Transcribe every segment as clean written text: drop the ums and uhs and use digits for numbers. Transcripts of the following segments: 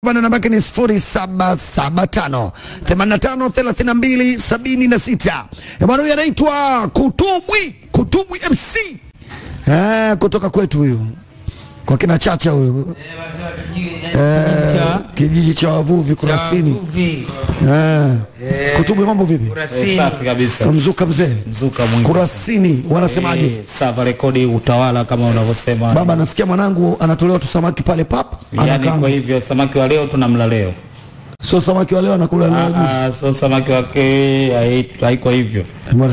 Bwana, namba yake ni 0775 85 32 76. Bwana huyu anaitwa Kutubwi, Kutubwi MC. Kutoka kwetu huyu. Kwa kina Chacha huyu. Kijiji cha wavuvi Kurasini. Kutubwi, mambo vipi? Safi kabisa. Mzuka mzee. Mzuka mwingi. Kurasini wanasemaje? Safa rekodi utawala kama unavyosema. Baba, nasikia mwanangu anatolewa tu samaki pale pap. Yaani kwa hivyo samaki wa leo tunamla leo. Sio samaki wa leo anakula leo juzi. Sio samaki wake haiko hivyo.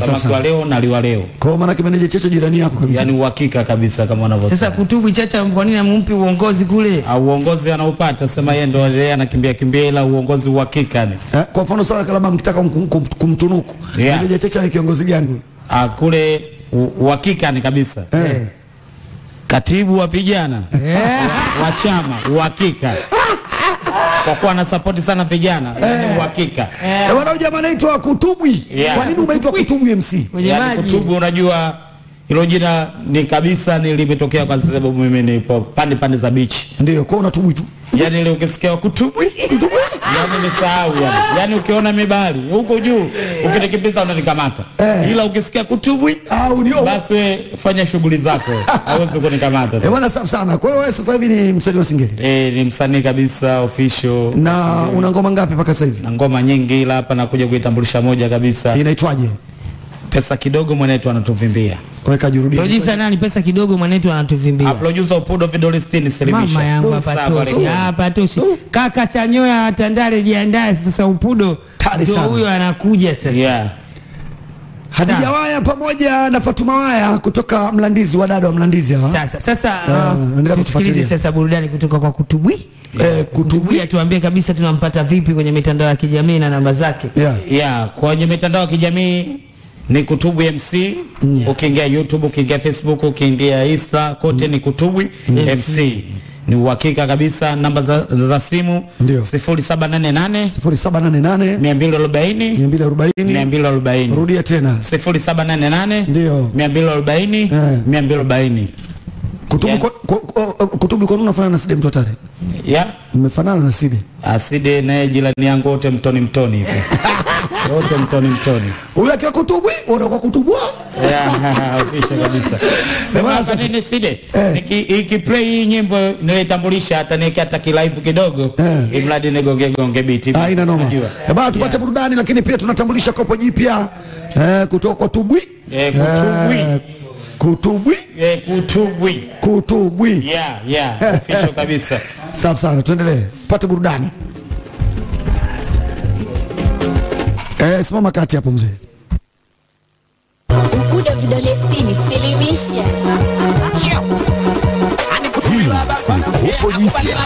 Samaki wa leo naliwa leo. Kwa maana kimeneje Chacha jirani yako kabisa. Yaani uhakika kabisa kama unavyosema. Sasa Kutubwi Chacha kwa nini amumpi uongozi kule? Uongozi anaupata, sema yeye ndo yeye anakimbia kimbia, ila uongozi uhakika ni. Kwa mfano sasa kama mkitaka kumtunuku. Meneja Chacha ni kiongozi gani? Kule uhakika ni kabisa. Katibu wa vijana wa chama uhakika. Kwa kuwa ana support sana vijana, ni uhakika. Bwana huyu jamaa anaitwa Kutubwi. Kwa nini umeitwa Kutubwi MC? Yaani Kutubwi, unajua hilo jina ni kabisa nilimetokea kwa sababu mimi nipo pande pande za beach. Ndio, kwa unatubwi tu. Yaani ile ukisikia Kutubwi, Kutubwi, yaani nisahau yani. Yaani ukiona mibali huko juu, ukinikimbiza unanikamata. Ila ukisikia Kutubwi, au ndio basi wewe fanya shughuli zako. Hauwezi kunikamata. Bwana safi sana. Kwa hiyo wewe sasa hivi ni msanii wa Singeli? Ni msanii kabisa official. Na una ngoma ngapi mpaka sasa hivi? Na ngoma nyingi, ila hapa nakuja kuitambulisha moja kabisa. Inaitwaje? Pesa kidogo mwanetu anatuvimbia. Weka jurudia. Producer nani? Pesa kidogo mwanetu anatuvimbia. Producer Upudo vidole 60 selimisha. Mama yangu hapa toshi. Hapa toshi. Kaka Chanyoya Tandale jiandae sasa, Upudo ndio huyo anakuja sasa. Yeah. Hadija Waya pamoja na Fatuma Waya kutoka Mlandizi, wadada wa Mlandizi hawa. Sasa tusikilize sasa burudani kutoka kwa Kutubwi. Kutubwi atuambie kabisa tunampata vipi kwenye mitandao ya kijamii na namba zake. Kwenye mitandao ya kijamii ni Kutubwi MC. Ukiingia YouTube, ukiingia Facebook, ukiingia Insta, kote ni Kutubwi MC. Ni uhakika kabisa. Namba za simu 0788 0788 240 240 240. Rudia tena. 0788 ndio 240 240. Kutubwi, Kutubwi kwa nini unafanana na Side mtu hatari? Mmefanana na Side. Side naye jirani yangu, wote mtoni mtoni hivi. Wote mtoni mtoni. Huyu akiwa Kutubwi, unakuwa Kutubwa. Official kabisa. Sema hapa nini Side? Nikiplay hii nyimbo nilitambulisha hata niweke hata live kidogo. Imradi nigonge gonge beat. Haina noma. Bana tupate burudani, lakini pia tunatambulisha kopo jipya kutoka kwa Kutubwi. Kutubwi. Kutubwi. Kutubwi. Kutubwi. Official kabisa. Safi sana, tuendelee. Pate burudani. Simama kati hapo mzee. Upudo vidole 60 silimisha. Kopo jipya.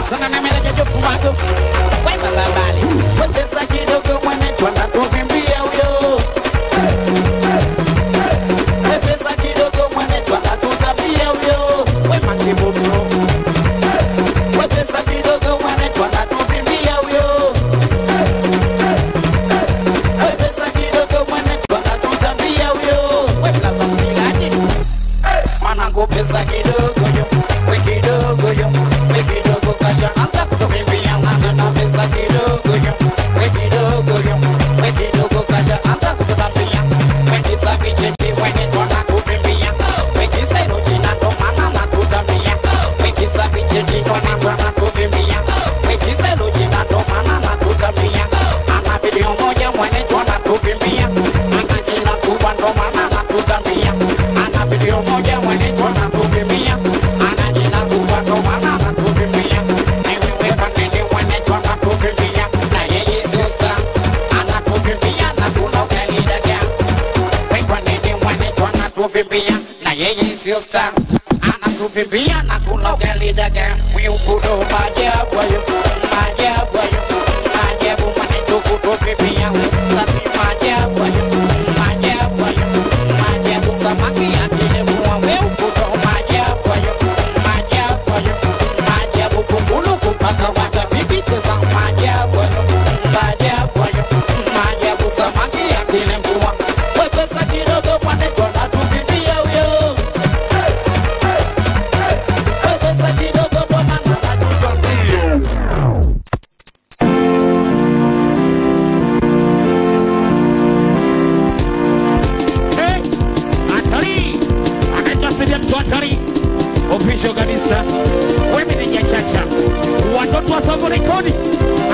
Rekodi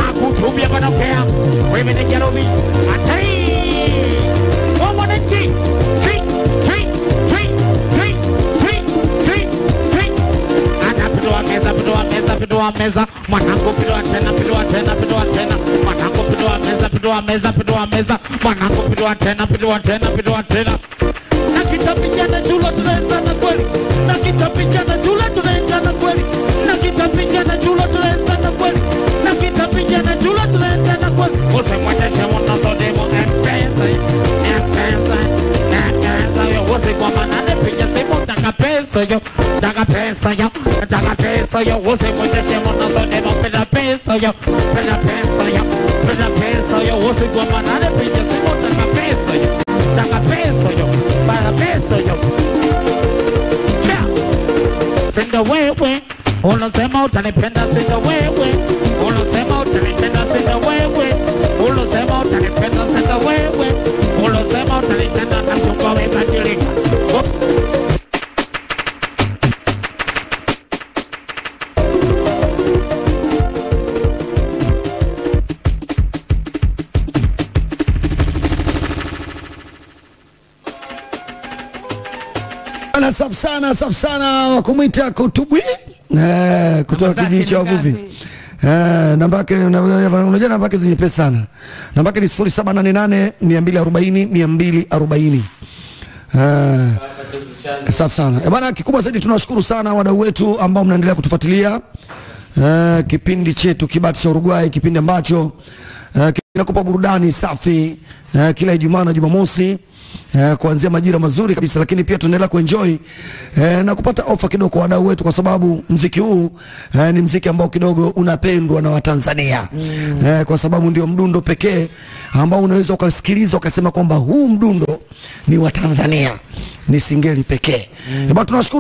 akutubia panopea wewe ni Jarobi atari wa mwananchi 3 3 3 3 3 3 3 anapindua meza, pindua meza, pindua meza mwanangu, pindua tena, pindua tena, pindua tena mwanangu, pindua meza, pindua meza, pindua meza mwanangu, pindua tena, pindua tena, pindua tena. Na kitapigana jula tunaendana kweli, na kitapigana jula tunaendana kweli, na kitapigana jula tunaendana kweli, na kitapigana jula tunaendana kweli. Usimwendeshe mwanzo demo M-Pesa, M-Pesa, M-Pesa yo, usiku manane piga simu taka pesa yo, taka pesa yo, taka pesa yo. Usimwendeshe mwanzo demo pesa pesa yo, pesa pesa yo, pesa pesa yo. Usiku manane piga simu taka pesa yo, taka pesa yo, para pesa yo. Sinda wewe, unasema utanipenda, sinda wewe, unasema utanipenda, sinda wewe, unasema utanipenda, sinda wewe, unasema utanipenda, na chungwa umebadilika. Safi sana, safi sana wakumwita Kutubwi kutoka kijiji cha wavuvi. Namba yake unajua namba yake zenye sana. Namba yake ni 0788 240 240. Safi sana. Bana, kikubwa zaidi tunawashukuru sana wadau wetu ambao mnaendelea kutufuatilia. Kipindi chetu Kibati cha Uruguay, kipindi ambacho kinakupa burudani safi kila Ijumaa na Jumamosi. Kuanzia majira mazuri kabisa, lakini pia tunaendelea kuenjoy na kupata ofa kidogo kwa wadau wetu, kwa sababu mziki huu ni mziki ambao kidogo unapendwa na Watanzania. Kwa sababu ndio mdundo pekee ambao unaweza ukasikiliza ukasema kwamba huu mdundo ni wa Tanzania, ni singeli pekee. Tunashukuru.